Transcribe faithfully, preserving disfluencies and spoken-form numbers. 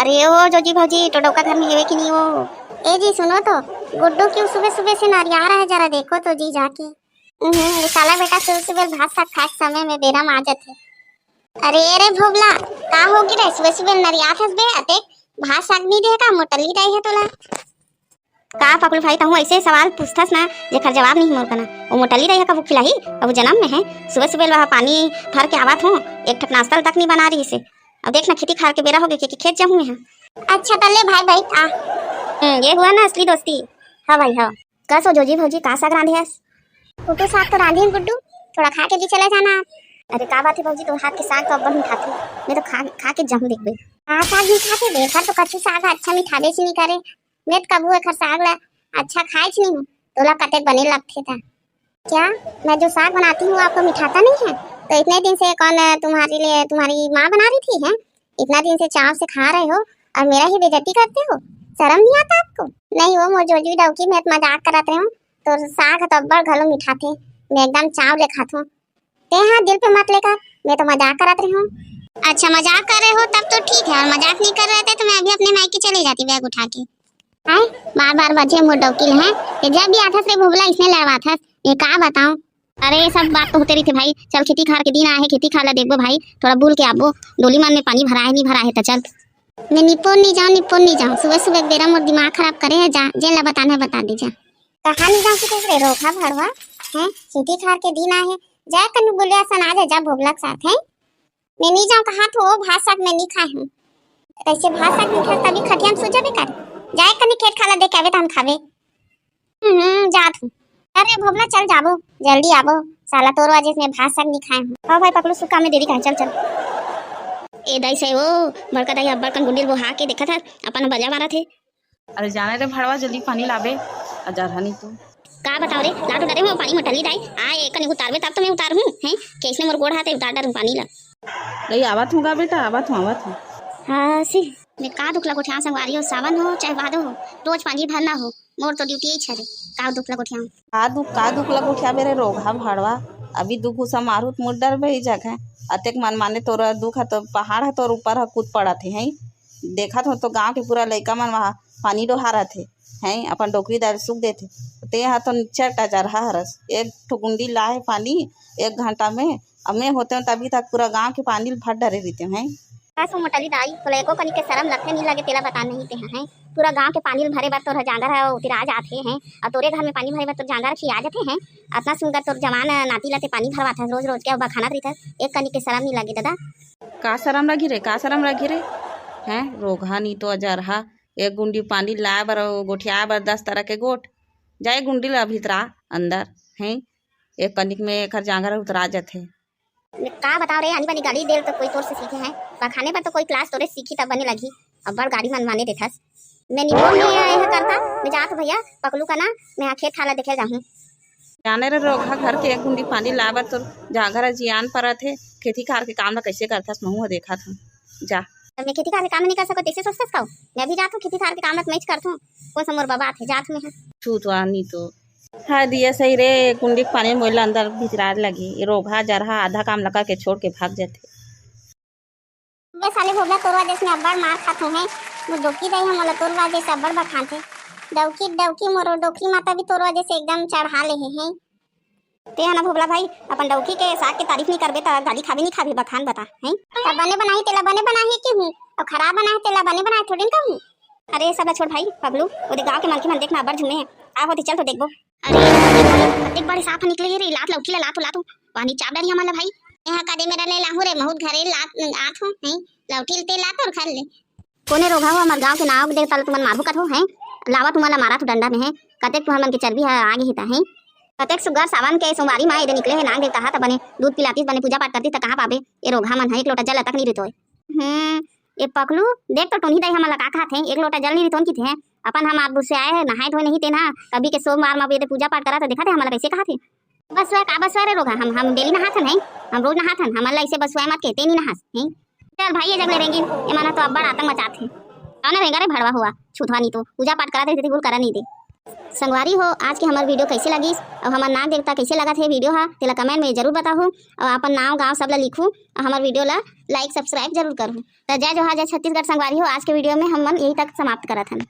ए ओ जोजी भौजी, टोडौका घर में हेवे कि नहीं ओ? ए जी सुनो तो, गुड्डू क्यों सुबह सुबह से नरिया रहा है, जरा देखो तो जी जाके। हम्म, ये साला बेटा सुबह सुबह भात साग खाए के समय में बेरा में आ जाथे। अरे रे भोगला, का हो गिरे, सुबह सुबह नरियात हस बे, अतेक भात साग नहीं दे का, मोटली दाई है तोला। का पकलू भाई, तहूँ ऐसे सवाल पूछथस ना, जेकर जवाब नहीं मोर कना। वो मोटली दाई ह कभू खिलाही, अब जनम में है। सुबह सुबह वह पानी भर के आवत हूँ, एक ठक नाश्ता तक नहीं बना रही से। अब देख ना, खेती खार के बेरा हो गए कि खेत जाहूँ मैं। अच्छा त ले भाई, बैठ आ। हम्म, ये हुआ ना असली दोस्ती। हाँ भाई हाँ। कस हो जोजी भौजी, का साग रांधे हस? वो तो साग तो रांधे हैं गुड्डू, थोड़ा खा के भी चले जाना आप। अरे का बात है भौजी, तोर हाथ के साग तो अब्बड़ मिठाथे, मैं तो खा खा के जाहूँ देखबे। का साग मिठाथे? देखा तो कछु साग अच्छा मिठाबे च नहीं करे। मैं तो कभू एखर साग ला अच्छा खाए च नहीं हूँ, तोला कतेक बने लगथे ता। क्या मैं जो साग बनाती हूँ आपको मिठाता नहीं है? तो इतने दिन से कौन, अ, तुम्हारे लिए तुम्हारी माँ बना रही थी है? इतना दिन से चाव से खा रहे हो और मेरा ही बेइज्जती करते हो, शर्म नहीं आता आपको? नहीं वो मोर जोजवी डौकी, मैं तो मजाक करत रहे हूँ। तो साग तो अब्बड़ घलो मिठाथे, मैं एकदम चाव ले खाथूँ। ते हाँ दिल पे मत लेकर, मैं तो मजाक करत रहे हूँ। अच्छा मजाक कर रहे हो तब तो ठीक है, और मजाक नहीं कर रहे थे तो मैं अभी अपने मायके चले जाती बैग उठा के। हैं? बार बार बजे मोर डौकी ल हैं, ये जब भी आथस रे भोगला इसने लड़वाथस, ये का बताऊं। अरे सब बात तो होते रहिथे भाई, चल खेती खार के दिन आए हे, खेती खार ला देखबो भाई, थोड़ा बुल के आबो, डोली मन में पानी भरा हे नहीं भरा हे त चल। मैं निपोर नहीं जाऊँ, निपोर नहीं जाऊँ, सुबह सुबह बेरा मोर दिमाग खराब करे है, जा जेन ला बताना है बता दे जा। कहाँ नहीं जाऊँ किथे रे रोगहा भड़वा, हैं खेती खार के दिन आए हे, जाए कनु बुलिया सन आ जा, जा भोगला के साथ हैं। मैं नहीं जाऊँ कहा थो, भात साग मैं नहीं खाए हूँ। कैसे भात साग नहीं खाए, तभी खटिया में सो जाबे कर। जाए कनी खेत खाला देख आवे तहन खाबे। हम्म, जात हूँ। अरे भोगला चल जाबो, जल्दी आबो। साला तोर वजह से मैं भात साग नहीं खाए हूँ। हाँ भाई पकलू सुक्का में देरी काहे, चल चल। ए दाई से ओ, बड़का दाई अब्बड़ कन गुंडी ल बोहा के देखत हस, अपन बजा मारत हे। अरे जाने रे भड़वा, जल्दी पानी लाबे, अजरहा नहीं तो। का बताओ रे, लाटू डरे हो पानी मोटली दाई। आ, एक कनी उतारबे तब तो मैं उतार हूँ, हैं? कैसने मोर गोड़ हाथ है, उतार डर हूँ पानी ला। नहीं, आवत हूँ गा बेटा, आवत हूँ, आवत हूँ। हाँ, सी। मैं का दुख लगो ठ्याम संगवारी हो, सावन हो चाहे भादो हो, रोज पानी भरना हो, मोर तो ड्यूटी ही छे रे। का दुख लगो ठ्याम। का दुख, का दुख लगो ठ्याम मेरे रोगहा भड़वा। अभी दू घुसा मारू त मुड़ डरबे ई जगह। अतेक मन माने तोर दुख ह तो पहाड़ ह तोर ऊपर ह कूद पड़त हे, हैं? देखत हो तो गांव के पूरा लइका मन वहाँ पानी डोहारत हे, हैं, अपन डोकरी दार सुख देथे। ते ह तो निच्चट अजरहा हरस, एक ठो गुंडी लाहे पानी एक घंटा में, अब मैं होते हूँ तभी तक पूरा गांव के पानी ल भर डरे रहिते हैं। का सो मोटली दाई, तोला एको कनी के शरम लगथे नहीं लगे, तेला बता नहीं ते हैं। पूरा गांव के पानी ल भरे बर तोर जांगर ह उतिरा जात हे, हैं, और तोरे घर में पानी भरे बर तोर जांगर खिया जाते हैं। अतना सुंदर तोर जवान नाती ला ते पानी भरवात हस रोज रोज के, अउ बखानत रहिथस, एक कनी के शरम नहीं लगे दादा। का शरम लगी रे, का शरम लगी रे? हैं, रोगहा नी तो अजरहा, एक गुंडी पानी लाए बर, गोठियाए बर दस तरह के गोठ। जाए गुंडी ला भीतरा अंदर, हैं, एक कनिक में एकर जांगर उतरा जाथे। का बताओ रे, आनी बानी गाली देल तो कोई तोर से सीखे हैं, बखाने बर तो कोई क्लास तोरे सीखी तब बने लगी। अब्बड़ गाली मन माने देथस। मैं निपोर में यह करता, मैं जात भैया पकलू का ना, मैं हा खेत खाला देखे जाहूँ। जाने रे रोगहा, घर के एक गुंडी पानी लाबर तो जांगर जियान परत हे, खेती खार के काम ला कैसे करथस, महू ह देखत हूँ। जा। मैं खेती खार के काम नहीं कर सकत, तैसे सोचथस का? मैं भी जात हूँ खेती खार के काम ला, तो मैं ही करत हूँ। कौन सा मोर बाबा आथे, जात हूँ मैं हा। छूत वानी तो। हाँ दिया सही रे, कुंडी के पानी मोला अंदर भितरार लगी। ये रोगहा जरहा आधा काम लगा के छोड़ के भाग जाथे। बे साले भोगला, तोर वजह से मैं अब्बड़ मार खात हूँ, हैं? मोर डोकी दाई ह मोला तोर वजह से अब्बड़ बखानथे। डौकी, डौकी, मोर डोकी माता भी तोर वजह से एकदम चढ़ा ले हे, हैं? ते ह ना भोगला भाई, अपन डौकी के साग के तारीफ नहीं करबे त गाली खाबे नहीं खाबे, बखान बता, हैं? त बने बनाही तेला बने बनाही कि हूँ, अउ खराब बनाही तेला बने बनाही थोड़ी न कहूँ। अरे सब ला छोड़ भाई, पगलू, ओदे गाँव के मनखे मन देखना अब्बड़ झूमे हे। आ होती चल तो देखबो। अरे, अतेक बड़े साँप निकले हे रे, लात लौकी ला, लात, लात, पानी चाप डारी हमन ला भाई। एहा कदे मेरा ले लाहू रे, महूत घरे लात, आत हो, हैं? लौठी ते लात और खा ले। कोने रोगहा हो, हमर गाँव के नाव दे तल तुमन मारहू कथो, हैं? लावा तुमन ला मारा तू डंडा में, हैं? कतेक तुमन मन के चर्बी ह आगे हे ता, हैं? कतेक सुग्घर सावन के सोमवारी मा एदे निकले हे नाग देवता ह, त बने दूध पिलातीस, बने पूजा पाठ करतीस, त कहाँ पाबे? ए रोगहा मन ह एक लोटा जल तक नहीं रितोय। हम्म, ए पकलू, देख तो टोनही दाई हमन ला का कहत हे, एक लोटा जल नहीं रितोन किथे, अपन हम आप बुसे आए हैं, नहाए धोए नहीं तेन हा, कभी के सोमवार मा एदे पूजा पाठ करा तो देखा थे हमन ला कैसे कहत हे। बसुआ का बसुआ रे रोगहा, हम, हम डेली नहाथन हैं, हम रोज नहाथन, हमन ला ऐसे बसुआ मत के, ते नहीं नहास, हैं? चल भाई, ये जग ले रेंगिन, ये मन तो अब्बड़ आतंक मचात हे। कौन रेंगा रे भड़वा हुआ, छुतवा नहीं तो, पूजा पाठ करा दे, ते गुल करा नहीं दे। संगवारी हो, आज के हमर video कैसे लगिस अउ हमर नाग देवता कैसे लगत हे video हा, तेला comment में जरूर बताहू अउ अपन नाव गांव सब ला लिखू अउ हमर video ला like subscribe जरूर करहू। त जय जोहार, जय छत्तीसगढ़ संगवारी हो, आज के video में हमन यही तक समाप्त करत हन।